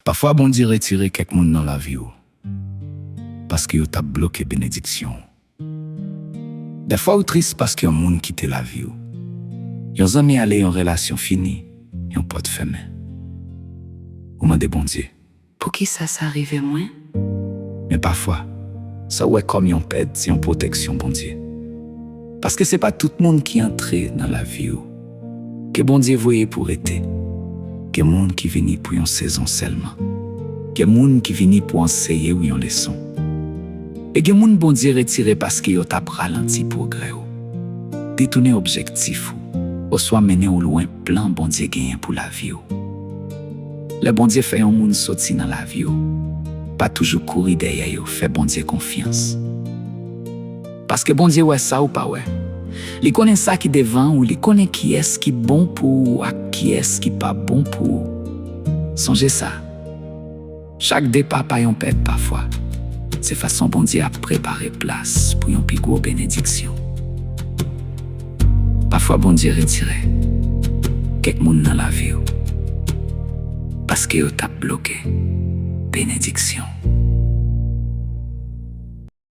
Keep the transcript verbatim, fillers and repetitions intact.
Pafwa Bondye retire kèk moun nan lavi w paske yo t ap bloke benediksyon w. Dèfwa ou tris paske yon moun kite lavi w. Yon zanmi ale, yon relasyon fini, yon pòt fèmen. Ou mande Bondye, "Poukisa sa rive mwen?" Men pafwa, sa w wè kòm yon pèt, se yon pwoteksyon Bondye. Paske se pa tout moun ki antre nan lavi w ke Bondye voye pou rete. Gen moun ki vini pou yon sezon sèlman. Gen moun ki vini pou anseye w yon leson. E gen moun Bondye retire paske yo t ap ralanti pwogrè w, detounen objektif ou, oswa mennen w lwen plan Bondye genyen pou lavi w. Lè Bondye fè yon moun soti nan lavi w, pa toujou kouri dèyè yo, fè Bondye konfyans. Paske Bondye wè sa ou pa wè. Li konnen sa ki devan ou, li konnen kiyès ki bon pou ou ak kiyès ki pa bon pou ou. Sonje sa, chak depa pa yon pèt pafwa. Se fason Bondye ap prepare plas pou yon pi gwo benediksyon. Pafwa Bondye retire kèk moun nan lavi w paske yo t ap bloke benediksyon.